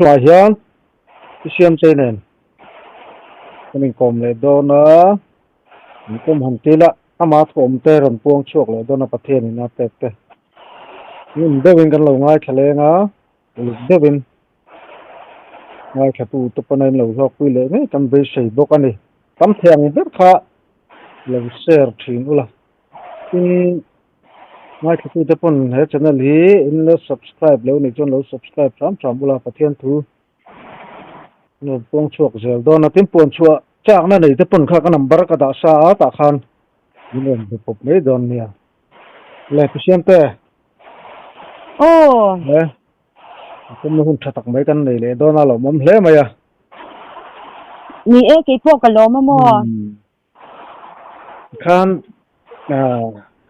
Tunah hian i siam chei nen kan inkawm leh dawn a, inkawm han ti ila ama thawm te rawn puang chhuak leh dawn a Pathian in a pek te. Ngun deuhin kan lo ngaithla leng a, uluk deuhin ngaithla tu te pawn a in lo hlawkpui leh ngei kan beisei bawk a ni. Tam thei ang ber kha lo share thin ula. Tin, ngaithlatute pawn he channel hi in lo subscribe lo nih chuan lo subscribe hram hram ula Pathian thu an rawn puang chhuak zel dawn a. Tin, puan chhuah chakna nei te pawn kha ka number ka dah sa a tah khan min rawn be pawp mai dawn nia. Le Pisiante. Aw. Le, a pawmna hun tha tak mai kan nei leh dawn a, lawmawm hle mai a. Ni e, keipawh ka lawm a maw? Khan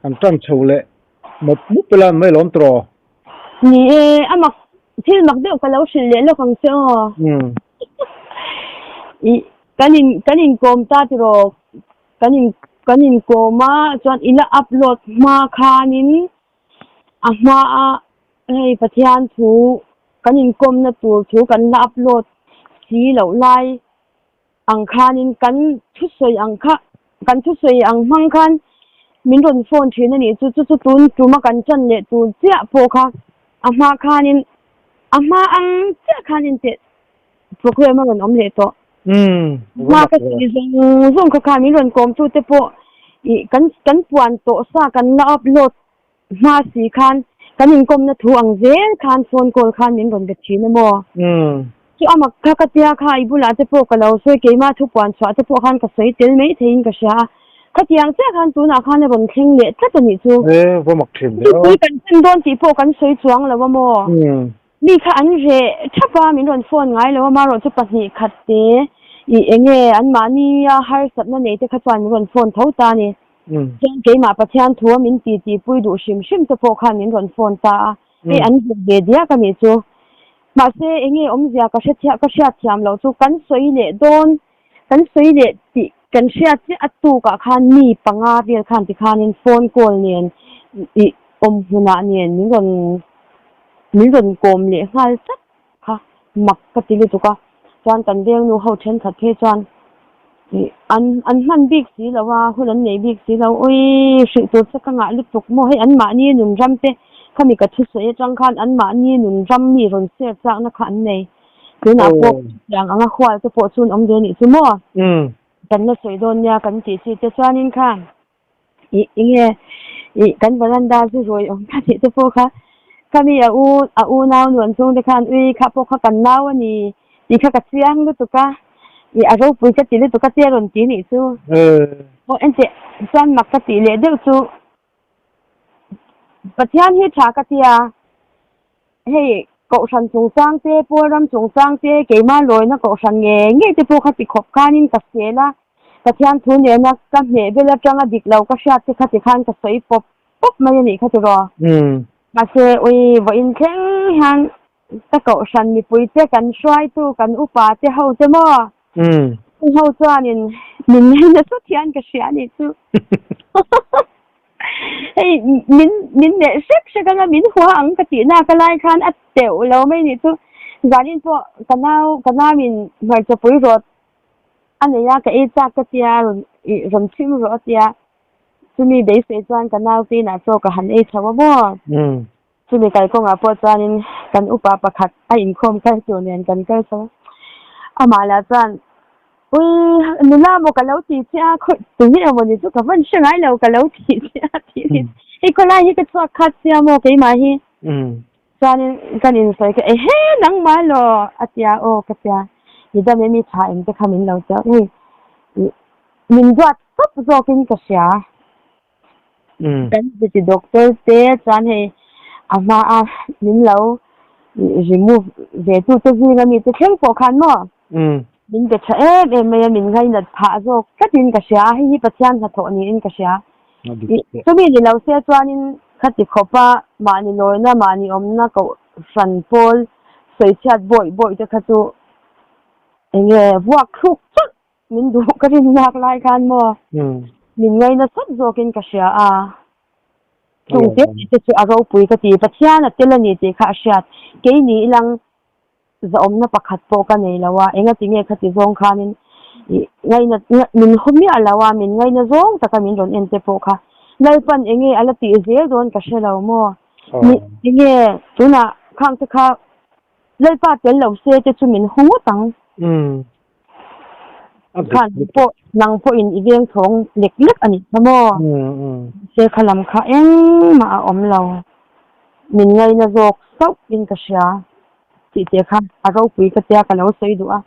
an tan chho leh mawp mup ila an mai lawm tawh. Ni e, a mak thil mak deuh ka lo hrilh leh lawk ang che aw. I kan in kan inkawm ta tiraw kan in kan inkawm a chuan i la upload hma khanin a hma a hei Pathian thu kan inkawmna tur thu kan la upload si loh lai ang khanin kan thusawi ang kha kan thusawi ang hmang khan min rawn phone thin a nih chu chu chu tun tuma kan chan leh tur chiah pawh kha a hma khanin a hma ang chiah khanin teh program a rawn awm leh tawh hma ka sawi zawng zawng kha khan min rawn kawm tu te pawh ih kan kan puan tawh sa kan la upload Hma si khan kan inkawmna thu ang zel khan phone call khan min rawn be thin a maw? Chu a mak kha ka tia kha i bulah te pawh ka lo sawi keimah thu puan chhuah te pawh khan ka sawi tel mai theiin ka hria a, khatiang chiah khan tunah khan a rawn thleng leh tlat a nih chu. E, va mak thin hle aw. Thupui kan chen dawn tih pawh kan sawi chuang lo a maw? Mi kha an reh thap a, min rawn phone ngai lo a, marawh chu pahnih khat te i enge anmahnia harsatna nei te kha chuan min rawn phone tho ta a ni. Chuan keimah Pathian thu a min ti tihpui duh hrim hrim te pawh khan min rawn phone ta a, hei an hmu ve diak a nih chu. Mahse enge awmzia ka hre ka hriat thiam loh chu kan sawi leh dawn, kan sawi leh tih kan hriat chiah a tukah khan mi panga vel khan tikhanin phone call nen ih awm hmunah nen min rawn min rawn kawm leh nghal tlat. Kha mak ka ti lutuk a, chuan kan vengnu ho thenkhat phei chuan ih an an hman bik si lo a, hun an nei bik si lo, ui hrilh tur che ka ngah lutuk maw hei an mahni nun ram te khami ka thusawi atang khan an mahni nun ram mi rawn share chakna kha an nei, tunah pawh chutiang anga hual te pawh chu an awm ve anih chu maw? Kan la sawi dawn nia kan tih chi te chuanin kha. Ih enge ih kan veranda chu ruai awm ta tih te pawh kha khami a u a unau nuan chung te khan ui kha pawh kha kan nau a ni tih kha ka chiang lutuk a ih a ropui ka ti lutuk a tia rawn ti nih chu aw enteh chuan mak ka tih leh deuh chu Pathian hi tha ka tia hei kohhran chungchang te pawl ram chungchang te keimah lawina kohhran nge ngei te pawh kha ti khawp khanin ka sel a Pathian thu nena ka hmeh vel atanga dik lo ka hriat te kha ti khan ka sawi pawp pawp mai a nih kha tiraw. Mahse ui vawiin thleng hian ka kohhran mipui te kan hruaitu kan upa te ho te maw chung ho chuanin min ngaina sut hian ka hria a nih chu. Hei min min melh hrek hrek anga min hua ang ka tih nak lai khan a teuh lo mai a nih chu. Zanin pawh ka nau ka nauin hmarchapui rawt A nei a, ka ei chak ka tia, rawn ih rawn chhim rawh a tia. Chumi beisei chuan ka nau te inah chaw ka han ei chho a maw? Chumi kalkawngah pawh chuanin kan upa pakhat a inkhawm kal tur nen kan kal chho a. Amah lah chuan, Ui, nula maw ka lo ti che a, khawi tunge emaw ni chu ka van hre ngai lo ka lo ti che a tih ni. Hei khawlai hi ka chhuak khat sia maw keimah hi? Chuanin kan insawi kha ehe nangmah law a tia aw ka tia i dam em i tha em te kha min lo tia ui min duat tawp zawkin ka hria kan ziti doctor te chuan hei a hma a min lo remove ve tu te zinga mi te thleng pawh khan maw min be tha em em mai a min ngainat phah zawk tlatin ka hria hei hi Pathian hnathawh niin ka hria. Chumi ni lo se chuanin khati khawpa mahni lawina mahni awmna kohhran pawl sawichhiat bawih bawih te kha chu enge vuak thluk chawlh min duh ka rin lak lai khan maw min ngaina sawt zawkin ka hria a. Chung te te chu a ropui ka ti. Pathian a tel a ni tih kha a hriat. Keini ilang zahawmna pakhat pawh ka nei lo a, engati nge khati zawng khanin ih ngaina min haw miah lo a, min ngaina zawng taka min rawn en te pawh kha Lalpan enge a la tih zel dawn ka hre lo maw? Mi enge tunah khang te kha Lalpa tel lo se te chu min haw ngawt ang. Khan pawh nang pawhin i veng thawng lek lek a nih kha maw? Se kha lam kha engmah a awm lo. Min ngaina zawk sauh in ka hria. Tih te kha a ropui ka tia ka lo sawi duh a.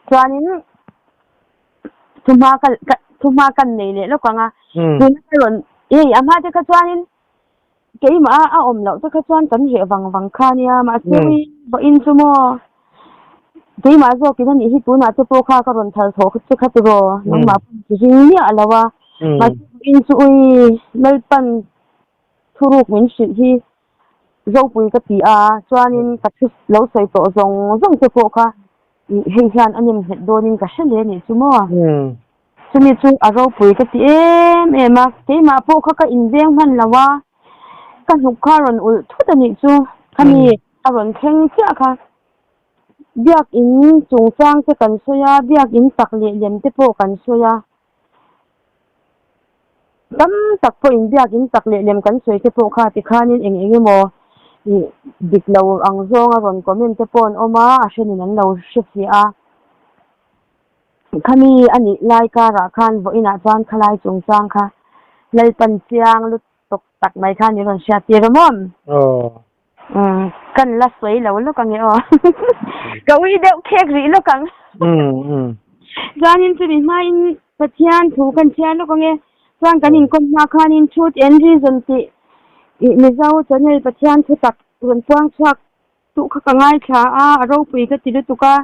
Chuanin thuhma ka thuhma kan nei leh lawk ang a. Tuna ka rawn hei a hma te kha chuanin keimah a awm loh te kha chuan kan reh vang vang kha nia mahse ui vawiin chu maw keimah zawkin a nih hi tunah te pawh kha ka rawn thar thawh che kha tiraw nangmah pawh ti ring miah lo a. Mahse vawiin chu ui Lalpan thuruk min hrilh hi Zopui ka ti a, chuanin ka thu lo sawi tawh zawng zawng te pawh kha hei hian a nem nghet dawnin ka hre leh anih chu maw? Chumi chu a ropui ka ti em em a, keimah pawh kha ka inveng hman lo a, ka hnuk kha a rawn ulh thut anih chu, khami a rawn thleng chiah kha. Biakin chungchang te kan sawi a, biakin tak leh lem te pawh kan sawi a. Tam tak pawhin biakin tak leh lem kan sawi te pawh kha tikhanin eng eng emaw ih dik lo ang zawnga rawn comment te pawh an awm a, a hrenin an lo hre fiah a. Khami a nih lai karah khan vawiinah chuan khalai chungchang kha Lalpan chiang lutuk tak mai khan min rawn hriat tir a maw? Umm kan la sawi lo lawk ange aw. Ka ui deuh khek rih lawk ang. Chuanin chumi hmain Pathian thu kan chhiar lawk ange. Chuan kan inkawm hma khanin Truth and Reason tih ih Mizo channel Pathian thu tak rawn puang chhuak duh kha ka ngaithla a, a ropui ka ti lutuk a.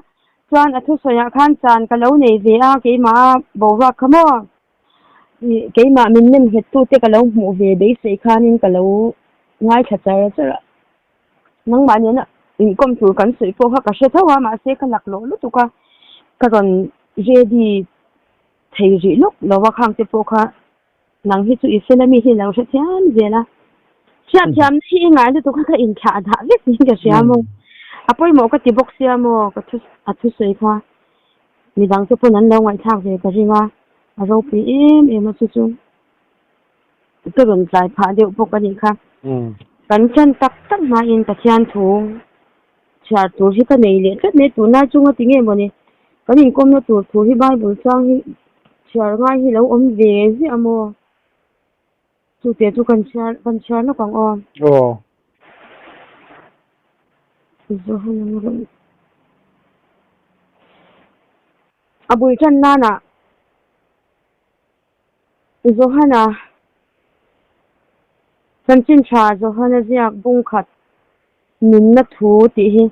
Chuan a thusawiah khan chan ka lo nei ve a keimah a boruak kha maw. Keimah min nem nghet tute ka lo hmuh ve beisei khanin ka lo ngaithla char char a, nangmah nena inkawm tur kan sawi pawh kha ka hre tho a, mahse ka laklawh lutuk a, ka rawn ready thei rih lawk lo a khang te pawh kha nang hi chu i fel a mi hi lo hrethiam zel a, hriatthiamna hi i ngai lutuk a ka inthlah dah vek niin ka hria maw, a pawimawh ka ti bawk sia maw ka thu a thusawi kha. Midang te pawn an lo ngaihthlak ve ka ring a, a ropui em em a chu chu ka rawn tlai phah deuh bawk a nih kha. Kan chan tak tak hmain Pathian thu chhiar tur hi ka nei leh tlat mai tunlai chunga ti nge mawni kan inkawmna tur thu hi Bible chuang hi chhiar ngai hi lo awm ve ziah a maw? Chu te chu kan chhiar kan chhiar lawk ang aw. Aw. Zohan ang rawn. A bul tan nanah Johana chanchin tha Johana ziak bung khat nunna thu tih hi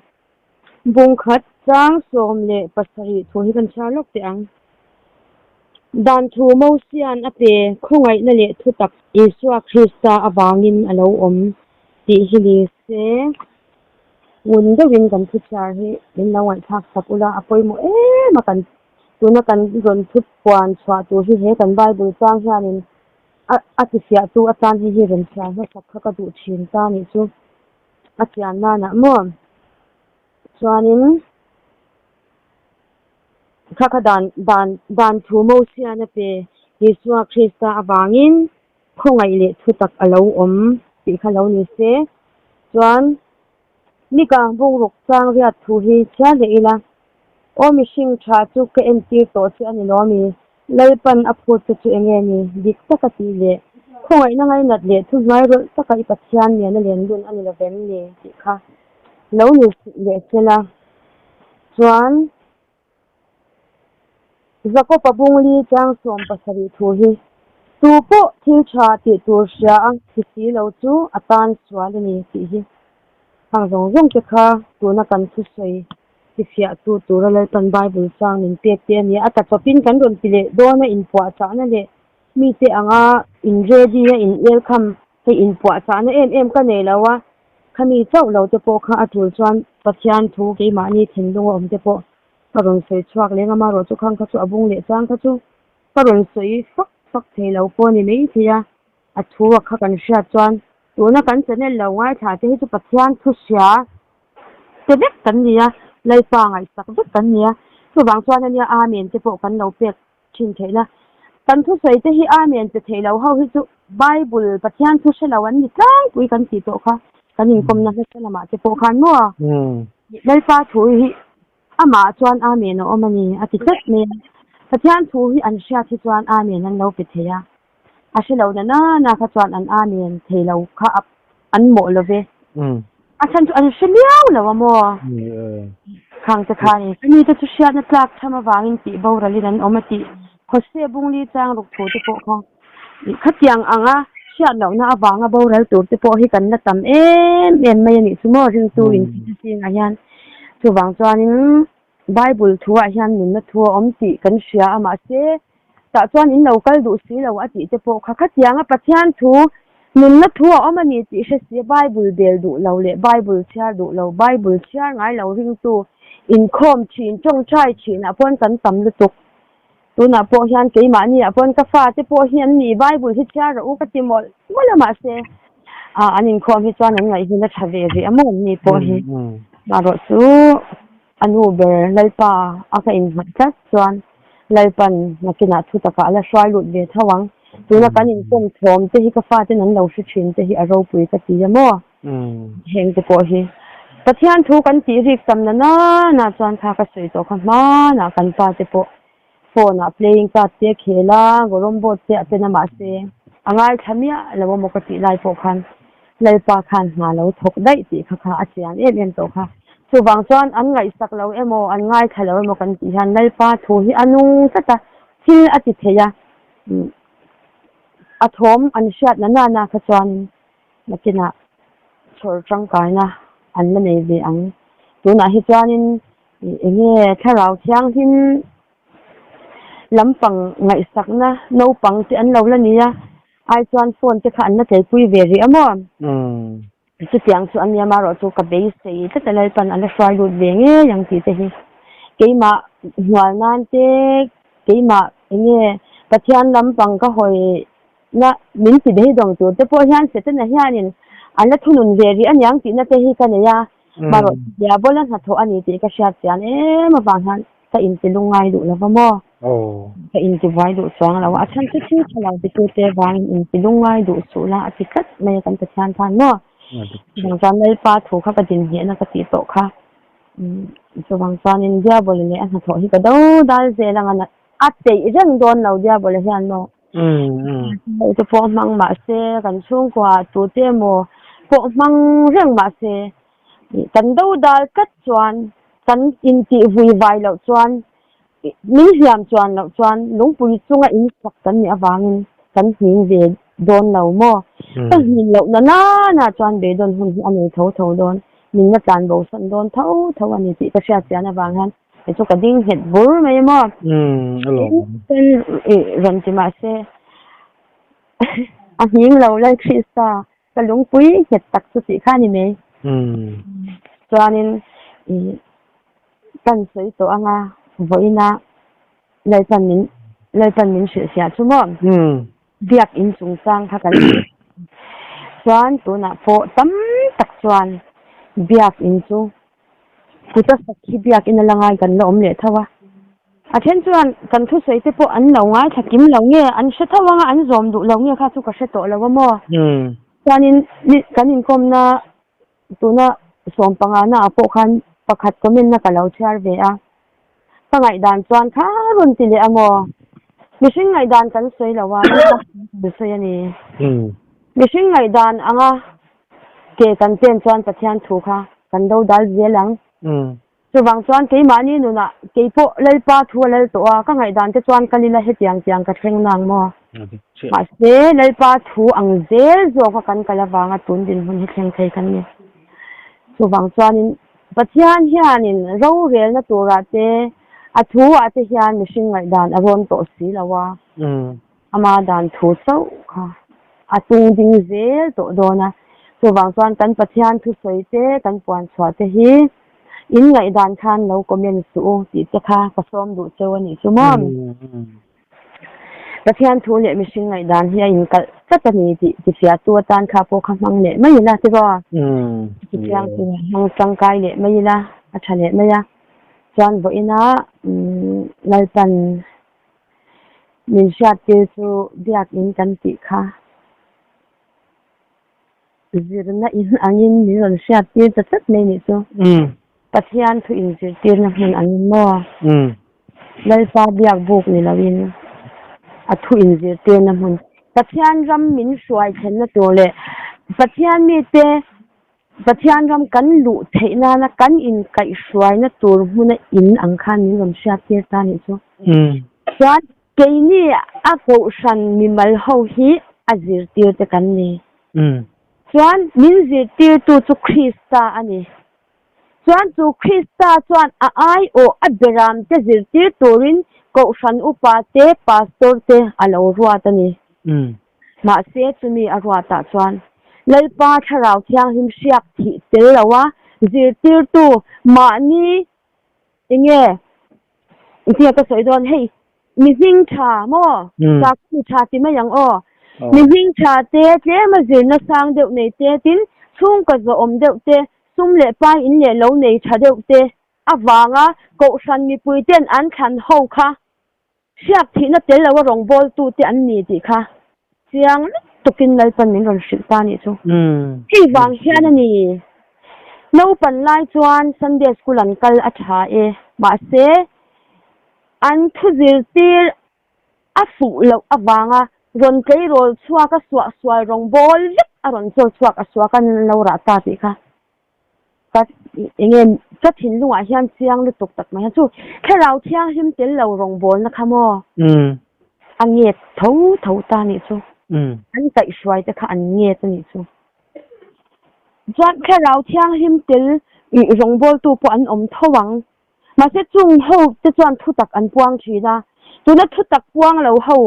bung khat chang 17 thu hi kan chhiar lawk teh ang. Dan thu Mosian a pe khawngaihna leh thutak Isua Krista avangin a lo awm tih hi ni se. Ngun deuhin kan thuchhiar hi min lo ngaihthlak sak ula a pawimawh em a kan tuna kan rawn thupuan chhuah tur hi he kan Bible chang hianin a a tifiah tu atan hei hi rawn chhiar hmasak kha ka duh thin ta nih chu a chian nanah maw chuanin kha kha dan dan dan thu Mosian a pe Isua Krista avangin khawngaih leh thutak a lo awm tih kha lo ni se. Chuan Mika bungruk chang riat thu hi chhiar leh ila, Aw mihring tha chu ka entir tawh che a ni lo mi? Lalpan a phut che chu enge ni? Dik taka tih leh khawngaihna ngainat leh thu hnuai rawlh taka i Pathian nena len dun a ni lo vem ni? tih kha lo ni leh sela. Chuan Jakob-a bungli chang 70 thu hi, Tu pawh thil tha tih tur hria a ti si lo chu a tan sual a ni tih hi hang zawng zawng te kha tuna kan thusawi tifiah tu tura Lalpan Bible chang min pek te a ni a. A tachawpin kan rawn ti leh dawn a, inpuahchahna leh mite anga in ready a in elkham hei inpuahchahna em em ka nei lo a, khami chauh lo te pawh kha a tul chuan Pathian thu keimahni thinlung a awm te pawh. Ka rawn sawi chhuak leng a, marawh chu khang kha chu a bung leh chang kha chu ka rawn sawi fak fak thei lo pawh a ni maithei a, a thu a kha kan hriat chuan tuna kan channel lo ngaithla te hi chu Pathian thu hria te vek kan ni a, Lalpa ngaihsak vek kan ni a, chuvang chuan ania Amen te pawh kan lo pek thin theihna. Kan thusawi te hi Amen pe thei lo ho hi chu Bible Pathian thu hre lo an ni tlangpui kan tih tawh kha kan inkawmna hmasa lamah te pawh khan maw Lalpa thu hi amah chuan Amen a awm a ni a ti tlat mai a. Pathian thu hi an hriat hi chuan Amen an lo pe thei a, a hre lo na nana kha chuan an Amen thei lo kha an mawh lo ve. A chhan chu an hre miau lo a maw? Khang te khan in chumi te chu hriatna tlak tham avangin tih boralin an awm a tih Hosea Bungli chang ruk thu te pawh kha khatiang anga hriat lohna avanga boral tur te pawh hi kan la tam em em mai a nih chu maw ringtu in thil zingah hian. Chuvang chuanin Bible thu ah hian nunna thu a awm tih kan hria a mahse tah chuan in lo kal duh si lo a tih te pawh kha khatiang a Pathian thu nunna thu a awm a ni tih hre si Bible bel duh lo leh Bible chhiar duh lo Bible chhiar ngai lo ringtu inkhawm thin tawngtai thin ah pawn kan tam lutuk tunah pawh hian keimahni ah pawn ka fa te pawh hi an ni Bible hi chhiar rawh u ka ti mawlh mawlh a mahse ah an inkhawm hi chuan an ngaih hun a tha ve rih a maw an ni pawh hi marawh chu A nu ber Lalpa a ka inhmanh tlat chuan Lalpan nakinah thu takah a la hruai lut ve tho ang. Tuna kan inkawm thawm te hi ka faten an lo hre thin te hi a ropui ka ti a maw? Heng te pawh hi Pathian thu kan tih rik tam na nana chuan kha ka sawi tawh kha hmanah kan pa te pawh phone ah playing card te a khel a, gorom board te a pen a mahse a ngaithla miah lo a maw ka tih lai pawh khan Lalpa khan hna lo thawk daih tih kha kha a chian em em tawh kha. Chuvang chuan an ngaihsak lo emaw an ngaithla lo emaw kan tih hian Lalpa thu hi a nung tlat a, thil a ti thei a, a thawm an hriat na nana kha chuan nakinah chhawr tangkaina an la nei ve ang. Tunah hi chuanin Eng nge thlarau thianghlim lampang ngaihsakna naupang te an lo la ni a, ai chuan phone te kha an la tleipui ve rih a maw? Chutiang chu a nia marawh chu ka beisei tlat a Lalpan a la hruai lut ve ngei ang tih te hi keimah hnual nan te keimah eng nge Pathian lampang ka hawi na min ti beidawng tur te pawh hian Setana hianin an la thunun ve rih aniang tihna te hi ka nei a. Marawh diabola hnathawh a ni tih ka hriat chian em avang hian ka inti lungngai duh lo va maw? Ka inti buai duh chuang lo a, a chhan chu thil tha lo titute vangin inti lungngai duh suh la a ti tlat mai a kan Pathian khan maw? Chuvang chuan Lalpa thu kha ka dinhnehna ka tih tawh kha. Chuvang chuanin diabola leh a hnathawh hi ka do dal zel ang a, a peih reng dawn lo diabola hian maw? Te pawh hmang mahse kan chhungkua tute emaw pawh hmang reng mahse kan do dal tlat chuan kan intih vui vai loh chuan min hliam chuan loh chuan lungpui chunga in sak kan nih avangin kan hning ve dawn lo maw? Ka hnin loh na nana chuan beidawn hun hi a nei tho tho dawn, min la tlan bo san dawn tho tho a ni tih ka hriat chian avang hian Kei chu ka ding nghet bur mai maw. Tin rawn ti mah se a hning lo Lal Krista ka lungpui nghet tak chu tih kha a ni mai. Chuanin kan sawi tawh anga vawiina Lalpan min Lalpan min hrilhfiah chu maw. Biak in chungchang kha kan hrilh chuan tunah pawh tam tak chuan biak in chu Kuta sakhi biakinn a la ngai kan la awm leh tho a. A then chuan kan thusawi te pawh an lo ngaithla kim lo nge, an hre tho anga an zawm duh lo nge kha chu ka hre tawh lo a maw. Chuanin kan inkawmna tuna sawmpangana ah pawh khan pakhat comment na ka lo chhiar ve a. Ka ngaihdan chuan kha rawn ti leh a maw. Mihring ngaihdan kan sawi lo a, kan sawi a ni. Mihring ngaihdan anga Ke kan pen chuan Pathian thu kha kan do dal zel ang. Chuvang chuan keimahni nunah kei pawh Lalpa thu a lal tawh a, ka ngaihdan te chuan kal ila hetiang tiang ka thleng nang maw? Mahse Lalpa thu ang zel zawka kan kal avanga tun dinhmun hi thleng thei kan ni. Chuvang chuanin Pathian hianin rorelna turah te, a thu ah te hian mihring ngaihdan a rawn tawh si lo a. Ama dan thu chauh kha a tung ding zel tawh dawn a, chuvang chuan kan Pathian thusawi te, kan puan chhuah te hi In ngaihdan khan lo comment suh u tih te kha ka sawm duh cheu a nih chu maw? Pathian thu leh mihring ngaihdan hi a inkalh tlat a ni tih tifiahtu atan kha pawh kha hmang leh mai ila tiraw? Chutiang chu hmang tangkai leh mai ila a tha leh mai a. Chuan vawiina Lalpan min hriattir chu biakin kan tih kha. Zirna in angin min rawn hriat tir ta tlat mai nih chu. Pathian thu inzirtirna hmun angin maw? Lalpa biak buk ni loin a thu inzirtirna hmun. Pathian ram min hruai thlenna tur leh Pathian mite Pathian ram kan luh theih nana kan inkaihhruaina tur hmuna in ang khan min rawn hriat tir ta nih chu. Chuan Keini a kohhran mimal ho hi a zirtir te kan ni. Chuan min zirtirtu chu Krista a ni. Chuan chu Krista chuan a aiawh a beram te zirtir turin kohhran upa te, pastor te a lo ruat a ni. Mahse chumi a ruatah chuan Lalpa Thlarau Thianghlim hriak thih tel loa zirtirtu mahni Enge tia ka sawi dawn hei mi hming tha maw chak mi tha ti mai ang aw mi hming tha te tlema zirna sang deuh nei te tin chhungkaw zawhawm deuh te sum leh pai in leh lo nei tha deuh te avanga kohhran mipui ten an thlan ho kha hriak thihna tel loa rawngbawltu te an ni tih kha chiang lutukin Lalpan min rawn hrilh ta anih chu. Hei vang hian a ni. Naupan lai chuan Sunday school an kal a tha e, mahse an thu zirtir a fuh loh avanga rawn tleirawl chhuak a suahsual rawngbâwl vek a rawn chawl chhuak a suak a lo rah ta tih kha. Ka enge ka thinlungah hian chiang lutuk tak mai a chu thlarau thianghlim tel lo rawngbawlna kha maw a nget tho tho ta nih chu an kaihhruai te kha an nget a nih chu chuan thlarau thianghlim tel rawngbawltu pawh an awm tho ang mahse chung ho te chuan thutak an puang thin a tuna thutak puang lo ho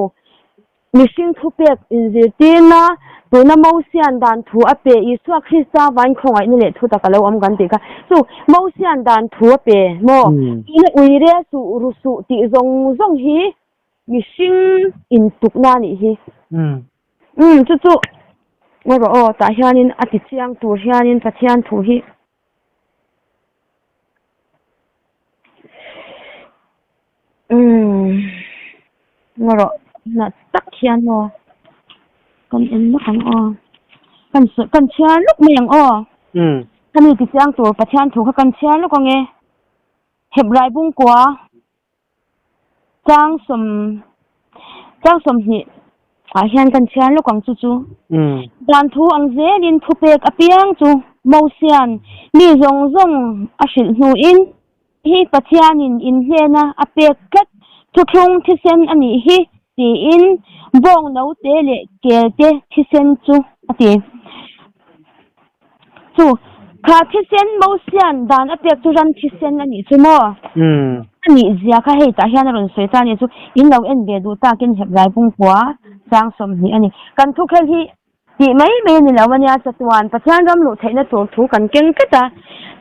Mihring thupek inzirtirna, tuna Mosian dan thu a pe, Isua Krista vain khawngaihna leh thutak a lo awm kan tih kha. Chu Mosian dan thu a pe maw? Tuna uire suh, ru suh tih zawng zawng hi mihring intukna a nih hi. Umm chu chu ngaw rawh aw, tah hianin a ti chiang tur hianin Pathian thu hi. Umm ngaw rawh hnah tak hian maw kan en lawk ang aw kan sawi kan chhiar lawk mai ang aw khami ti chiang tur Pathian thu kha kan chhiar lawk ang e Hebrai bungkua Chang sawm chang sawmhnih ah hian kan chhiar lawk ang chu chu. Dan thu ang zelin thupek apiang chu Mosian mi zawng zawng a hrilh hnuin hi Pathianin inhnena a pek tlat thuthlung thisen a nih hi tiin bawng note leh kelte thisen chu a ti. Chu, kha thisen Mosian dan a pek chu ram thisen a nih chu maw? A nih zia kha hei tah hian a rawn sawi ta a nih chu, in lo en ve duh takin Hebrai pungpua chang 20 a ni. Kan thukhel hi tih mai mai a ni lo a nia, chatuan Pathian ram luh theihna tur thu kan keng tlat a,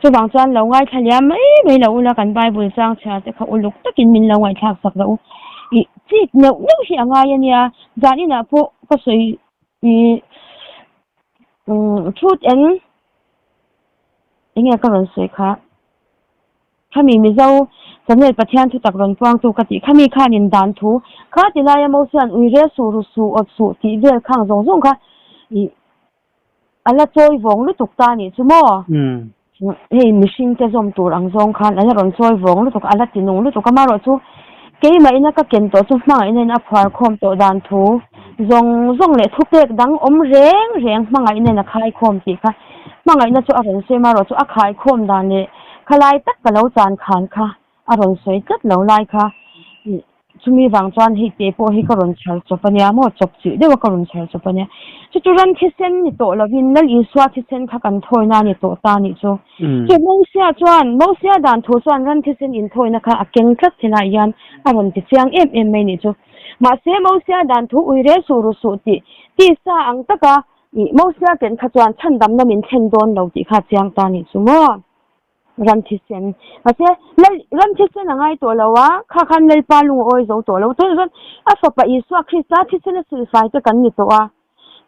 chuvang chuan lo ngaithla liam mai mai lo ula kan Bible chang chhiar te kha uluk takin min lo ngaihthlak sak loh u. Ih chik neuh neuh hi a ngai a nia, zan inah pawh ka sawi ih. Umm truth and enge ka rawn sawi kha khami Mizo channel Pathian thu tak rawn puang tu ka tih khami khanin dan thu kha ti laia Mosian ui rel suh ru suh awt suh tih vel khang zawng zawng kha ih a la chawi vawng lutuk ta nih chu maw hei mihring te zawm tur ang zawng khan a la rawn chawi vawng lutuk a la ti nung lutuk a amaherawh chu keimah ina ka ken tawh chu hmangaihna in a phuar khawm tawh dan thu zawng zawng leh thupek dang awm reng reng hmangaihna in a khai khawm tih kha hmangaihna chu a rawn sawi amaherawh chu a khai khawm dan leh khalai tak ka lo chan khan kha a rawn sawi tlat lo lai kha chumi vang chuan hei te pawh hi ka rawn chhar chawp a nia maw chawp chilh deuh a ka rawn chhar chawp a nia chu chu ram thisen ni tawh lovin Lal Isua thisen kha kan thawina a ni tawh ta nih chu chu Mosia chuan Mosia dan thu chuan ram thisen inthawina kha a keng tlat helai hian a rawn ti chiang em em mai nih chu mahse Mosia dan thu ui rel suh ru suh tih tisa ang taka ih Mosia ken kha chuan chhandamna min thlen dawn lo tih kha a chiang ta nih chu maw. Ram thisen. Mahse, Lal, ram thisen a ngai tawh lo a, kha khan Lalpa lung a awi zo tawh lo. Tunah chuan a Fapa Isua Krista thisen a silfai te kan ni tawh a.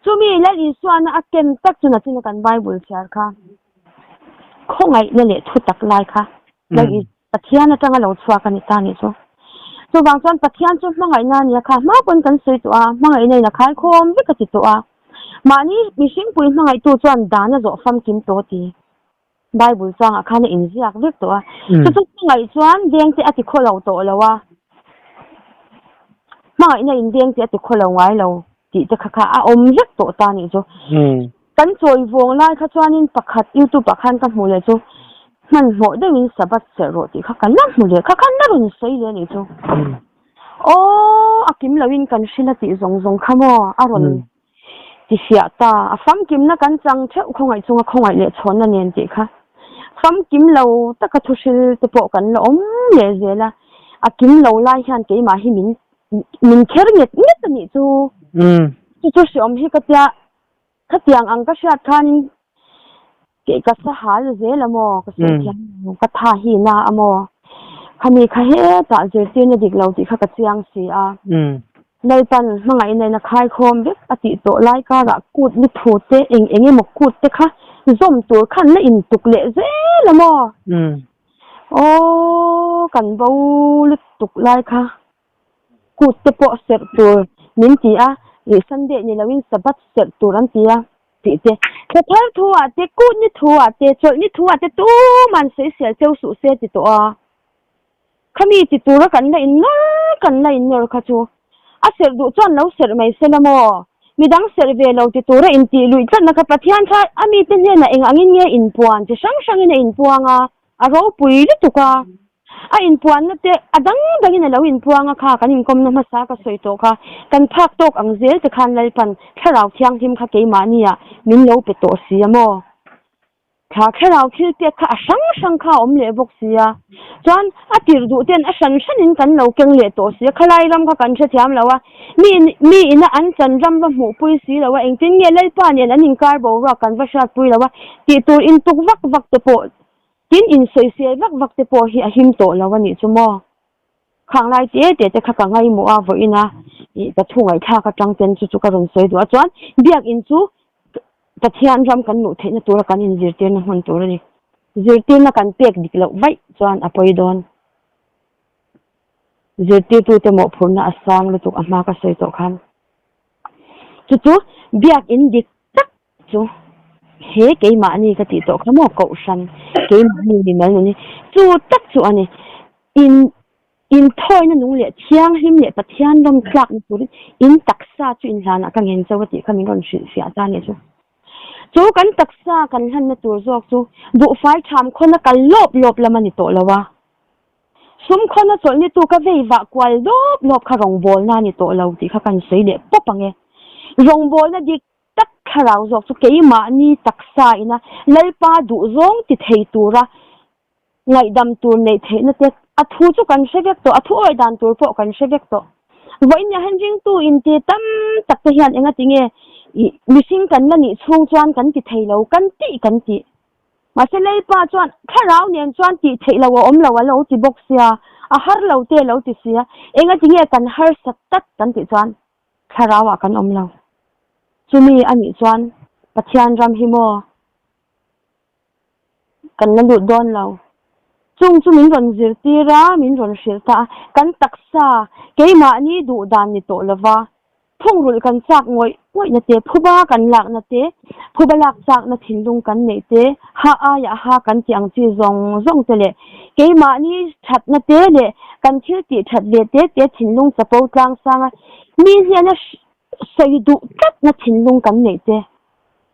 Chumi Lal Isuana a ken tak chu nachina kan Bible chhiar kha khawngaihna leh thutak lai kha Lal Is Pathian atanga lo chhuak a ni ta nih chu. Chuvang chuan Pathian chu hmangaihna a nia kha hma pawn kan sawi tawh a, hmangaihna in a khaikhawm vek a ti tawh a. Mahni mihringpui hmangaihtu chuan dan a zawh famkim tawh ti. Bible changah khan a inziak vek tawh a. Chu chu hmangaih chuan vengte a ti khaw lo tawh lo a. Hmangaihna in vengte a ti khaw lo ngai lo tih te kha kha a awm vek tawh ta nih chu. Kan chawi vawng lai kha chuanin pakhat YouTube ah khan ka hmuh leh chu hmanhmawh deuhin Sabbath serh rawh tih kha ka la hmu leh kha khan la rawn sawi leh a nih chu. Aw a kim loin kan hrilh a tih zawng zawng kha maw a rawn ti fiah ta. A famkimna kan chang theuh khawngaih chunga khawngaih leh chhawnna nen tih kha famkim lo taka thu hril te pawh kan la awm leh zel a. A kim lo lai hian keimah hi min min kher nget nget a nih chu. Chu chu hreawm hi ka tia Khatiang ang ka hriat khanin kei ka sa hal zel a maw, ka sawi thiam lo, ka tha hi na a maw. Khami kha hetah zirtirna dik lo tih kha ka chiang si a. Lalpan hmangaihna in a khaikhawm vek a tih tawh lai karah kut ni thu te eng eng emaw kut te kha zawm tur khan la intuk leh zel a maw. Aw kan bo lutuk lai kha. Kut te pawh serh tur min ti a, ih Sunday ni loin Sabbath serh tur an ti a tih te. Thla thar thu ah te, kut ni thu ah te, chawlh ni thu ah te tuman sawisel cheu suh se ti tawh a. Khami ti tura kan la innawr kan la innawr kha chu a serh duh chuan lo serh mai se la maw? Midang serh ve lo ti tura intih luih tlatna kha Pathian kha a mite hnenah eng angin nge inpuan chi hrang hrangin a inpuang a, a ropui lutuk a. A inpuanna te a dang dangin a lo inpuang a kha kan inkawmna hmasa ka sawi tawh kha kan phak tawk ang zel te khan Lalpan thlarau thianghlim kha keimahnia min lo pe tawh si a maw? Thla thlarau thil pek kha a hrang hrang kha a awm leh bawk si a, chuan a tirh duh ten a hran hranin kan lo keng leh tawh si a, khalai ram kha kan hrethiam lo a, mi mi ina an chan ram va hmuhpui si lo a, engtin nge Lalpa nen an inkar boruak kan va hriatpui lo a tih tur intuk vak vak te pawh Tin, insawisel vak vak te pawh hi a him tawh lo a nih chu maw? Khang lai te te te kha ka ngaihmawh a, vawiin a ih ka thu ngaihthlak atang ten chu chu ka rawn sawi duh a, chuan biakinn chu Pathian ram kan luh theihna tura kan inzirtirna hmun tur a ni. Zirtirna kan pek dik loh vaih chuan a pawi dawn. Zirtirtute mawhphurhna a sang lutuk a hma ka sawi tawh khan. Chu chu biakinn dik tak Chu he keimahni ka tih tawh kha maw kohhran keimahni mimal nun hi chu tak chu a ni. In inthawina nung leh thianghlim leh Pathian rawm tlakna turin in taksa chu inhlanah ka ngen chauh a tih kha min rawn hrilhfiah ta a nih chu. Chu kan taksa kan hlanna tur zawk chu buhfai ṭham khawna kal lawp lawp lam a ni tawh lo a. Sum khawna chawlh ni tu ka vei vah kual lawp lawp kha rawngbawlna a ni tawh lo tih kha kan sawi leh pawp ang e. Rawngbawlna dik tak thlarau zawk chu keimahni taksa ina Lalpa duhzawng ti thei tura ngaihdam tur neih theihna te a thu chu kan hre vek tawh, a thu awih dan tur pawh kan hre vek tawh. Vawiin ah hian ringtu inti tam tak te hian enga tinge ih mihring kan la nih chhung chuan kan ti thei lo, kan tih kan tih. Mahse Lalpa chuan thlarau nen chuan tih theih loh a awm lo a lo ti bawk sia, a har lo te a lo ti sia, enga tinge kan harsat tak kan tih chuan Thlarau ah kan awm lo. Chumi a nih chuan Pathian ram hi maw kan la lut dawn lo. Chung chu min rawn zirtir a, min rawn hrilh ta a, kan taksa keimahni duh dan ni tawh lova thungrulh kan chak ngawih ngawih na te, phuba kan lak na te, phuba lak chak na thinlung kan neih te, ha aiah ha kan tih ang chi zawng zawng te leh keimahni that na te leh kan thil tih that ve te te thinlung chapo tlang sang a mi hliana sawi duh tlat na thinlung kan neih te,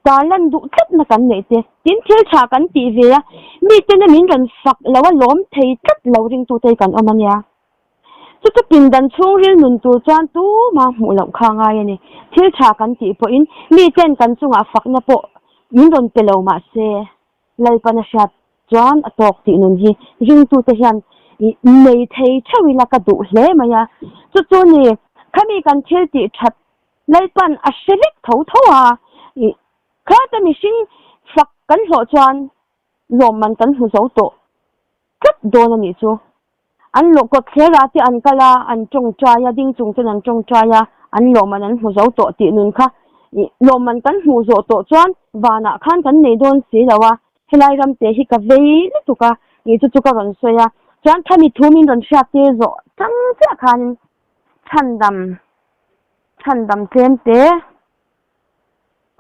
tarlan duh tlat na kan neih te, tin thil tha kan tih ve a mitena min rawn fak lo a lawm thei tlat lo ringtute hi kan awm a nia. Chu chu pindan chhungril nun tur chuan tuma hmuh loh kha ngai a ni. Thil tha kan tih pawhin miten kan chungah fakna pawh min rawn pe lo mah se, Lalpana hriat chuan a tawk tih nun hi ringtute hian nei thei theuh ila ka duh hle mai a. Chu chu ni, khami kan thil tih that Lalpan a hre vek tho tho a, khata mihring fak kan hlawh chuan lawmman kan hmu zo tawh. tlat dawn a nih chu. An lawh kawt thler ah te an kal a, an tawngtai a, ding chung ten an tawngtai a, an lawmman an hmu zo tawh tih nun kha ih lawmman kan hmuh zawh tawh chuan vanah khan kan nei dawn si lo a, helai ram te hi ka vei lutuk a ih chu chu ka rawn sawi a, chuan khami thu min rawn hriat tir zawh chang chiah khanin chhandam chhandam tlem te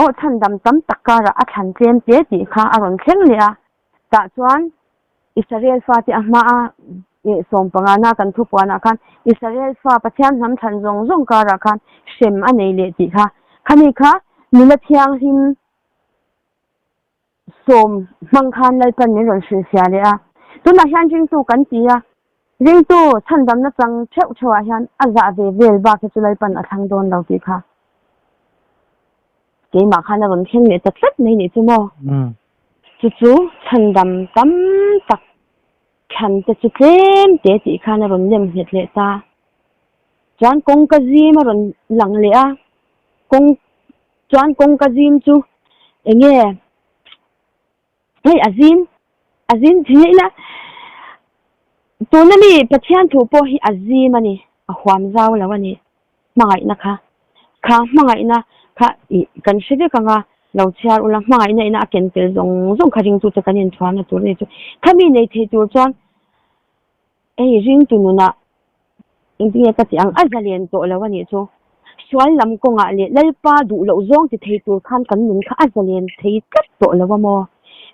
aw chhandam tam tak karah a thlan tlem te tih kha a rawn thleng leh a, tah chuan Israel fate a hmaa sawmpangana kan thupuanah khan Israel fa Pathian hnam thlan zawng zawng karah khan hrem a nei leh tih kha. Khami kha nula thianghlim sawm hmang khan Lalpan min rawn hrilhfiah leh a. Tunah hian ringtu kan ti a, ringtu chhandamna chang theuh theuhah hian a zah ve vel bak hi chu Lalpan a thlang dawn lo tih kha. Keimah khan a rawn thleng leh ta tlat mai nih chu maw? Chu chu chhandam tam tak thlan te chu tlem te tih khan a rawn lem nghet leh ta. Chuan kawngka zim a rawn lang leh a, kawng chuan kawngka zim chu eng nge hei a zim a zim thei ila tuna mi Pathian thu pawh hi a zim a ni, a huam zau lo a ni. Hmangaihna kha kha hmangaihna kha ih kan hre vek ang a, lo chhiar ula hmangaihna ina a ken tel zawng zawng kha ringtute kan inthuamna tur a ni chu. Khami nei thei tur chuan hei ringtu nunah engtinge ka tih ang a zalen tawh lo a nih chu. Sual lam kawngah leh Lalpa duh loh zawng ti thei tur khan kan nun kha a zalen thei tlat tawh lo a maw?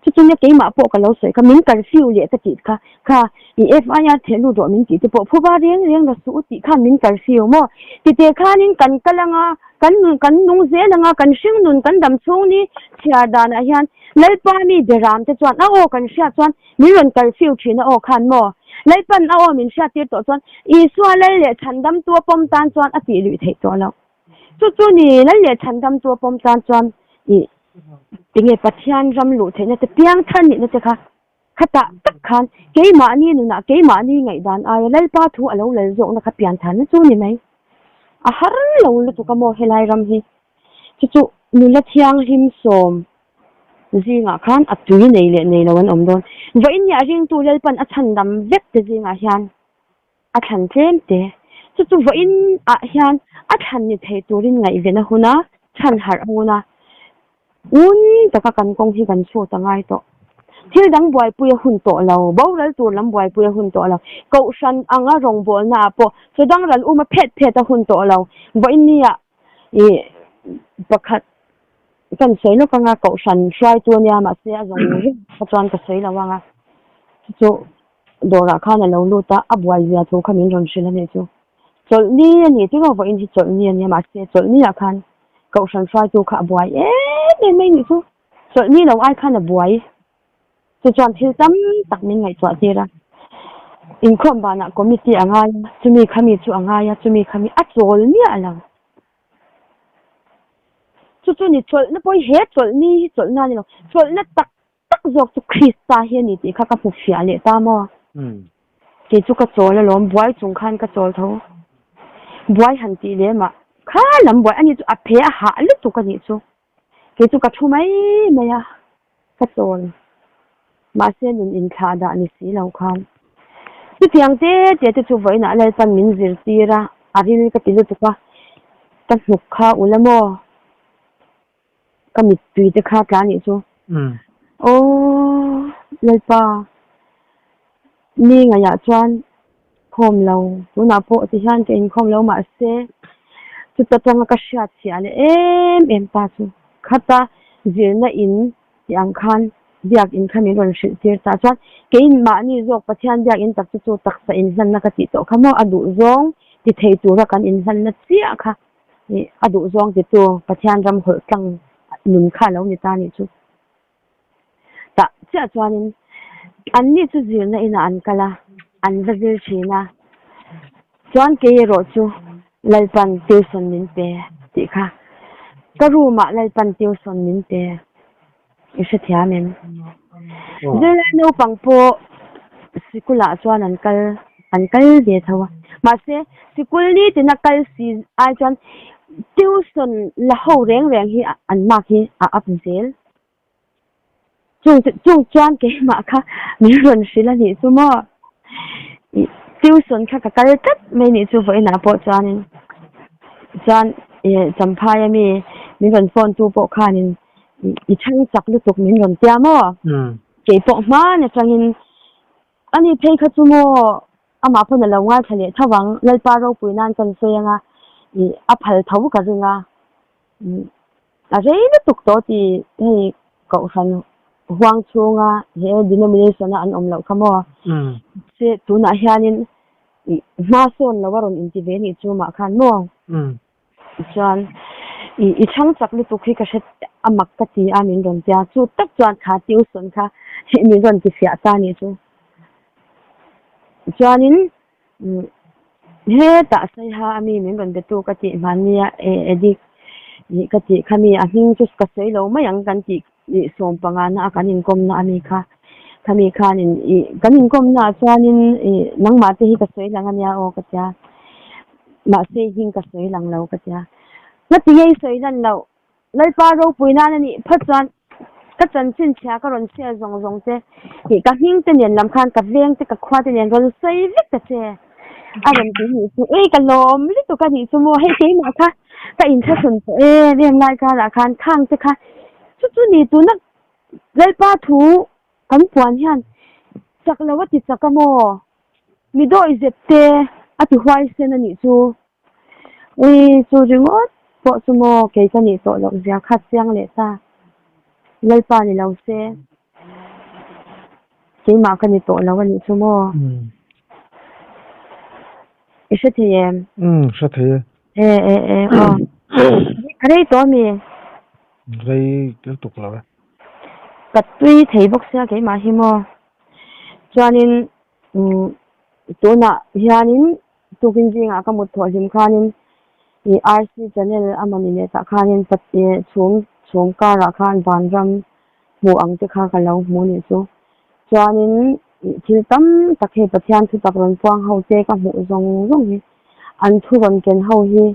Chu chu nia keimah pawh ka lo sawi kha min curfew leh ka tih kha kha i FIR theh lut rawh min tih te pawh phuba reng reng la suh u tih khan min curfew maw? Tite khanin kan kal anga kan nun kan nung zel anga kan hring nun kan dam chhung ni chhiar danah hian Lalpa mi beram te chuan a aw kan hriat chuan min rawn curfew thin a aw khan maw? Lalpan a aw min hriat tir tawh chuan Isua lal leh chhandamtu a pawm tan chuan a tih luih theih tawh loh. Chu chu ni lal leh chhandamtu a pawm tan chuan ih tinge Pathian ram luh theihna te piang thar nihna te kha khatah tak khan keimahni nunah keimahni ngaihdan aia Lalpa thu a lo lal zawkna kha pian tharna chu ni mai. A har lo lutuk a maw helai ram hi. Chu chu nula thianghlim sawm zingah khan a tui nei leh nei lo an awm dawn. Vawiin nia ringtu Lalpan a chhandam vek te zingah hian a thlan tlem te. Chu chu vawiin ah hian a thlan ni thei turin ngaihven a hun a, chhan harh a hun a. Ngun taka kan kawng hi kan chhut a ngai tawh. Thil dang buaipui a hun tawh lo, boral tur lam buaipui a hun tawh lo, kohhran anga rawngbawlna ah pawh chaw dang ral um a phet phet a hun tawh lo. Vawiin ni ah ih pakhat kan sawi lawk anga kohhran hruaitu ania mahse a zawng reng kha chuan ka sawi lo anga chu chu dawrah khan a lo lut a, a buai zia thu kha min rawn hrilh a nih chu. Chawlhni a ni tiraw vawiin hi chawlhni a nia mahse chawlhni ah khan kohhran hruaitu kha a buai em em mai nih chu. Chawlhni lo ai khan a buai. Chu chuan thil tam tak min ngaihtuah tir a. Inkhawm banah committee a ngai a, chumi khami chu a ngai a, chumi khami a chawl miah lo. Chu chu ni chawlhna pawh hi he chawlhni hi chawlhna a ni lo. Chawlhna tak tak zawk chu Krista hi a ni tih kha ka hmu fiah leh ta maw? Kei chu ka chawl alawm, buai chung khan ka chawl tho. Buai han tih lem ah kha lam buai a ni chu a phe a hah lutuk a nih chu. Kei chu ka thu mai mai a, ka chawl. Mahse nun inthlah dah ni si lo khan. Chutiang te te te chu vawiinah Lalpan min zirtir a, a ril ka ti lutuk a, ka hnuk kha ula maw? Ka mittui te kha tla nih chu. Aw Lalpa, mi ngaihah chuan khawm lo, tunah pawh ti hian ka inkhawm lo mahse chuta tanga ka hriat chhiah leh em em ta chu khata zirna in tih ang khan biak in kha min rawn hrilh tir ta chuan keimahni zawk Pathian biak in tak chu chu taksa inhlanna ka tih tawh kha maw a duh zawng ti thei tura kan inhlanna chiah kha. Ih a duh zawng ti tu Pathian ram hawlh tlang nun kha a lo ni ta nih chu. Tah chiah chuanin anni chu zirna inah an kal a, an va zir thin a. Chuan kei erawh chu Lalpan tuition min pe tih kha ka room ah Lalpan tuition min pe i hrethiam em? Zirlai naupang pawh sikul ah chuan an kal an kal ve tho a mahse sikul ni tina kal si ai chuan tuition la ho reng reng hi an mark hi a up zel. Chung chung chuan keimah kha min rawn hrilh a nih chu maw? Ih tuition kha ka kal tlat mai nih chu vawiinah pawh chuanin chuan ih Champhai ami min rawn phone tu pawh khanin ih i chhang chak lutuk min rawn tia maw? Keipawh hman atangin ani phei kha chu maw amah pawn a lo ngaithla leh tho ang Lalpa ropui nan kan sawi anga ih a phal tho ka ring a. A rei lutuk tawh tih hei kohhran huang chhunga he denomination a an awm loh kha maw? Se tunah hianin hma sawn lo a rawn inti ve nih chu mah khan maw? Chuan i chhang chak lutuk hi ka hre a mak ka ti a min rawn tia chu tak chuan kha tuition kha min rawn ti fiah ta nih chu. Chuanin Hetah Saiha a mi min rawn betu ka tih hmannia e Edik ih ka tih kha mi a hming chu ka sawi lo mai ang kan tih ih sawm panga na a kan inkawmna a mi kha khami khanin ih kan inkawmna ah chuanin ih nangmah te hi ka sawi lang ania aw ka tia mahse hming ka sawi lang lo ka tia ngati nge i sawi lan loh Lalpa ropui nan a nih phawt chuan ka chanchin chhia ka rawn share zawng zawng che tih ka hming te nen lam khan ka veng te ka khua te nen rawn sawi vek ta che a rawn ti nih chu ei ka lawm lutuk a nih chu maw hei keimah kha ka inthlahrun tawh em em lai karah khan khang te kha chu chu ni tuna Lalpa thu kan puan hian chak lo a ti chak a maw mi dawi zep te a ti huaisen a nih chu. Ui, chu ringawt pawh chu maw kei ka nih tawh loh zia kha chiang leh ta. Lalpa ni lo se, keimah ka ni tawh lo a nih chu maw? I hre thei em? Umm, hre thei e. E, e, e, aw. A rei tawh ami? Rei lutuk lo e. Ka tui thei bawk sia keimah hi maw? Chuanin, umm, tunah hianin Tukin zingah ka mut thawh hlim khanin ih RC channel a mawni leh tah khanin chhum chhum karah khan vanram hmuh ang te kha ka lo hmu nih chu. Chuanin ih thil tam tak hei Pathian thutak rawn puang ho te ka hmuh zawng zawng hi an thu rawn ken ho hi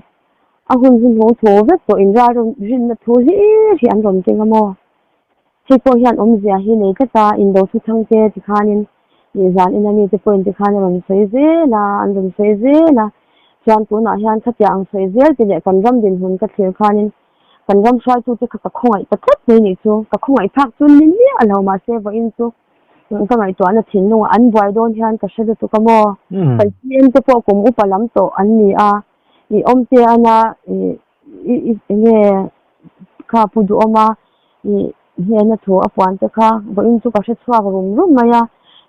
a hun hi hnu thu vek tawh in ral rinna thu hlir hi an rawn keng a maw? Hei pawh hian awmzia hi nei tlat a, indo thu thang te ti khanin ih zan ina mite pawhin ti khan a rawn sawi zel a, an rawn sawi zel a. Chuan tunah hian khatiang ang sawi zel ti leh kan ram dinhmun ka thlir khanin kan ram hruaitute kha ka khawngaih ta tlat mai nih chu. Ka khawngaih phak chu ni miah lo mahse vawiin chu ka ngaihtuahna thinlungah an buai dawn hian ka hre lutuk a maw. Kan CM te pawh kum upa lam tawh an ni a, ih awmte ana ih I enge kha pu duhawm a i hnena thu a puan te kha vawiin chu ka hre chhuak rum rum mai a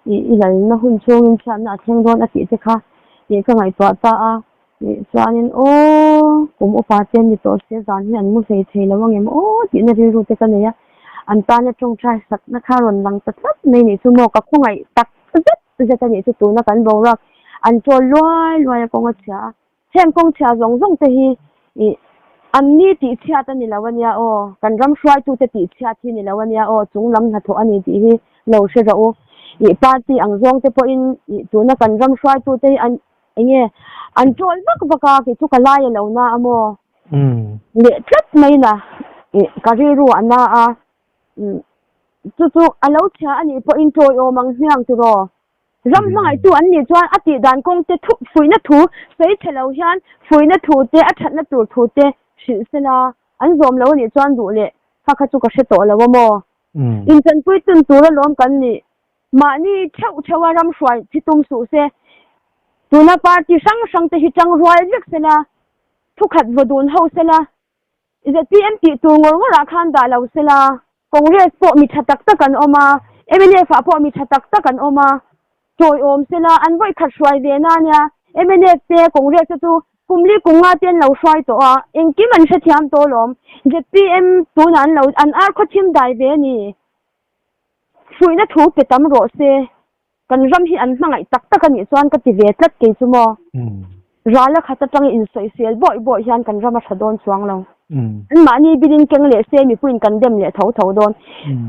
i i lalna hun chhungin chhiatna a thleng dawn a tih te kha tih ka ngaihtuah ta a tih chuanin aw kum upa te an ni tawh se zan hi an mu hlei thei lo angem aw tihna rilru te ka nei a an tana tawngtai sakna kha rawn lang ta tlat mai nih chu maw ka khawngaih tak zet zet a nih chu tuna kan boruak an chawl luai luai a kawng a chhia a. Heng kawng chhia zawng zawng te hi ih an ni tih chhiat a ni lo a nia aw, kan ram hruaitute tih chhiat hi ni lo a nia aw, chung lam hnathawh a ni tih hi lo hre rawh u. Ih party ang zawng te pawhin ih tuna kan ram hruaitute hi an eng nge an ṭawl vak vak a, kei chu ka lai a lo na a maw? Leh tlat mai na ih ka rilru a na a, chu chu a lo chhia a nih pawhin ṭawiawm ang hmiang tiraw? Ram hmangaihtu an nih chuan a tih dan kawng te thu fuihna thu sawi chhe lo hian fuihna thu te a thatna tur thu te hrilh se la, an zawm lo a nih chuan duh leh kha kha chu ka hre tawh lo a maw? Inchanpui tun tur alawm kan nih. Mahni theuh theuh a ram hruai thi tum suh se. Tuna party hrang hrang te hi tang rual vek se la, thukhat vaw dun ho se la, ZPM tih tur ngawr ngawrah khan dah lo se la, Congress pawh mi tha tak tak an awm a, mnf ah pawh mi tha tak tak an awm a, tawiawm se la, an vawi khat hruai ve na nia, mnf te Congress te chu kum li kum nga te an lo hruai tawh a, engkim an hrethiam tawh alawm, ZPM tunah an lo an ar khawthim dai ve a ni, fuihna thu pe tam rawh se. Kan ram hi an hmangaih tak tak a nih chuan ka ti ve tlat kei chu maw. Rala khat atanga insawisel bawih bawih hian kan ram a tha dawn chuang lo. Anmahni bilin keng leh se mipuiin kan dem leh tho tho dawn.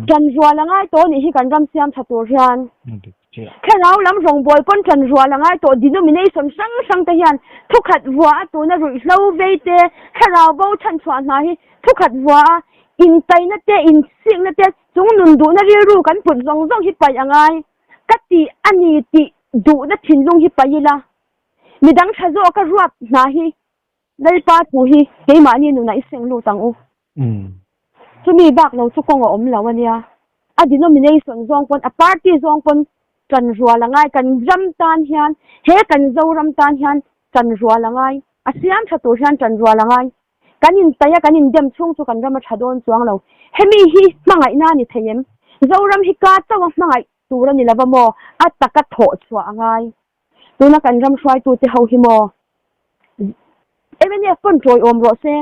Ṭan rual a ngai tawh nih hi kan ram siam tha tur hian. Thlarau lam rawngbâwl pawn ṭan rual a ngai tawh denomination hrang hrang te hian thukhat vua a tuna ruihhlo vei te thlarau bo chhanchhuah hna hi thukhat vua a intaina te insikna te. Chung nun duhna rilru kan put zawng zawng hi paih a ngai. Ka tih a ni tih duhna thinlung hi paih ila. Midang tha zawka ruat hna hi Lalpa thu hi keimahni nunah i seng lut ang u. Chumi bak lo chu kawng a awm lo a nia. A denomination zawng pawn, a party zawng pawn ṭan rual a ngai. Kan ram tan hian, he kan Zoram tan hian ṭan rual a ngai. A siam ṭha tur hian ṭan rual a ngai. Kan intaih a, kan indem chhung chu kan ram a ṭha dawn chuang lo. Hemi hi hmangaihna a ni thei em? Zoram hi ka chauh a hmangaih tur a ni lo va maw? A taka thawh chhuah a ngai. Tuna kan ram hruaitute ho hi maw? Mnf pawn ṭawiawm rawh se,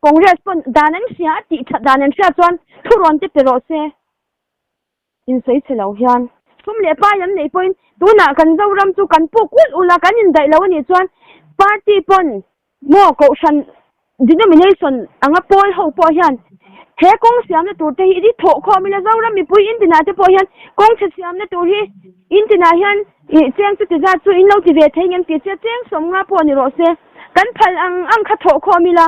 Congress pawn dan an hria a tih ṭhat dan an hria chuan thurawn te pe rawh se. Insawi chhe lo hian sum leh pai an neih pawhin tunah kan Zoram chu kan puk ulh ulh a, kan indaih lo a nih chuan party pawn maw kohhran denomination anga pawl ho pawh hian he kawng siamna tur te hi i thawh khawm ila Zoram mipui intinah te pawh hian kawng chhe siamna tur hi intinah hian ih cheng chuti zat chu in lo ti ve thei ngem tih che cheng sawmnga pawh ni rawh se kan phal ang ang kha thawh khawm ila.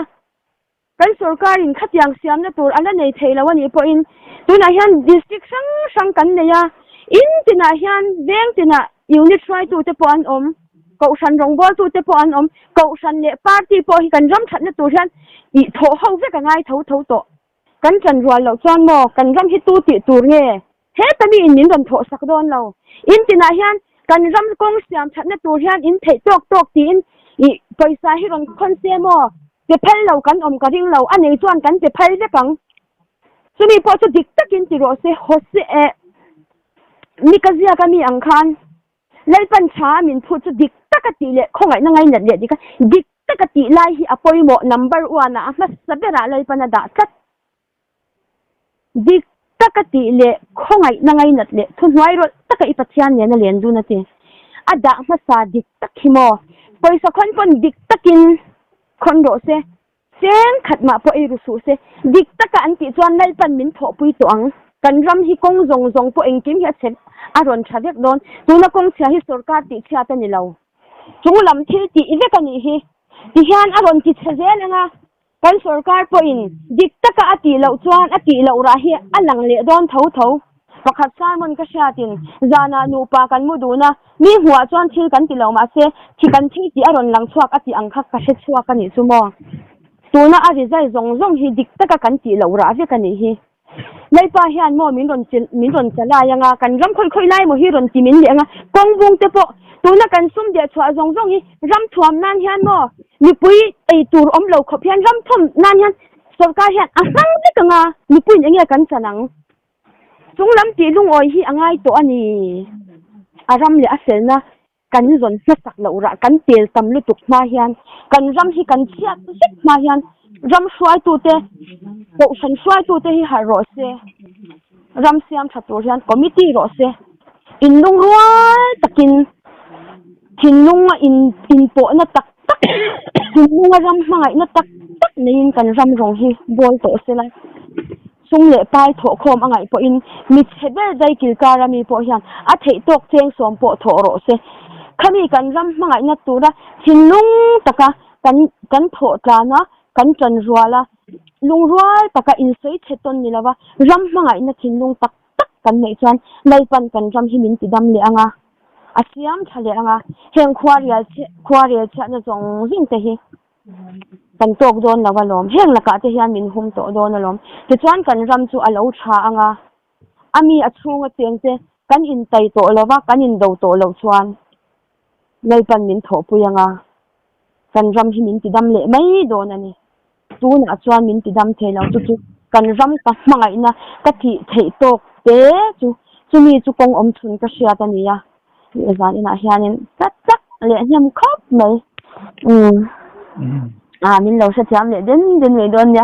Kan sorkarin khatiang siamna tur a la nei thei lo a nih pawhin tunah hian district hrang hrang kan nei a, in tinah hian veng tinah unit hruaitute pawh an awm, kohhran rawngbawltute pawh an awm, kohhran leh party pawh hi kan ram thatna tur hian ih thawh ho vek a ngai tho tho tawh. Kan ṭan rual loh chuan maw kan ram hi tu tih tur nge? Heta miin min rawn thawh sak dawn lo. In tinah hian kan ram kawng siam thatna tur hian in theih tawk tawk tiin ih pawisa hi rawn khawn se maw? Pe phal lo kan awm ka ring lo, a nei chuan kan pe phal vek ang. Chumi pawh chu dik takin ti rawh se, Hose eh mi ka ziak a mi ang khan Lalpan tha a min phut chu dik taka tih leh khawngaihna ngainat leh dik a, dik taka tih lai hi a pawimawh number one ah a hmasa berah Lalpan a dah tlat. Dik taka tih leh khawngaihna ngainat leh thuhnuai rawlh taka i Pathian nena len dun a ti. A dah hmasa dik tak hi maw? Pawisa khawn pawn dik takin khawn rawh se, cheng khat mah pawh ei ru suh se. Dik taka an tih chuan Lalpan min thawhpui tawh ang. Kan ram hi kawng zawng zawng pawh engkim hi a chhe a rawn tha vek dawn. Tuna kawng chhia hi sorkar tih chhiat a ni lo. Chung lam thil tih vek a nih hi. Tihian a rawn ti chhe zel ang a. Kan sorkar pawhin dik taka a tih loh chuan a tih loh rah hi a lang leh dawn tho tho. Pakhat sermon ka hriatin zanah nupa kan mu dun a, mi hmuhah chuan thil kan ti lo mahse thi kan thil tih a rawn lang chhuak a tih ang kha ka hre chhuak a nih chu maw. Tuna a result zawng zawng hi dik taka kan tih loh rah vek a nih hi. Lalpa hian maw min rawn min rawn chalai anga, kan ram khawi khawi lai maw hi rawn ti min leh anga, kawng bung te pawh tuna kan sum deh chhuah zawng zawng hi ram thuam nan hian maw mipui ei tur awm lo khawp hian ram thuam nan hian sorkar hian a hmang vek anga, mipuiin enge kan chan ang? Chung lam tih lungawi hi a ngai tawh a ni. A ram leh a felna kan zawn hmasak loh rah kan tel tam lutuk hma hian kan ram hi kan chhiat vek hma hian ram hruaitute kohhran hruaitute hi harh rawh se ram siam tha tur hian committee rawh se inlungrual takin thinlunga in inpawhna tak tak thinlunga ram hmangaihna tak tak neiin kan ram rawng hi bawl tawh sela. Sum leh pai thawhkhawm a ngaih pawhin mi chhe ber dai kilkara mi pawh hian a theih tawk cheng sawm pawh thawh rawh se. Khami kan ram hmangaihna tura thinlung taka kan kan thawh tlana kan ṭan rual a, lungrual taka insawi chhe tawn ni lova ram hmangaihna thinlung tak tak kan neih chuan Lalpan kan ram hi min tidam leh ang a, a siam ṭha leh ang a, heng khuarel khuarel chhiatna zawng zawng te hi Kan tawk dawn lo alawm. Heng lakah te hian min hum tawh dawn alawm. Tichuan kan ram chu a lo tha ang a, a mi a chhunga cheng te kan intai tawh lo va, kan indo tawh loh chuan Lalpan min thawhpui ang a, kan ram hi min tidam leh mai dawn a ni. Tunah chuan min tidam thei lo, chu chu kan ram ka hmangaihna ka thih theih tawk te chu chumi chu kawng awm chhun ka hriat a ni a. Zan inah hianin tlat tak leh hnem khawp mai. Umm. A min lo hrethiam leh den den mai dawn nia.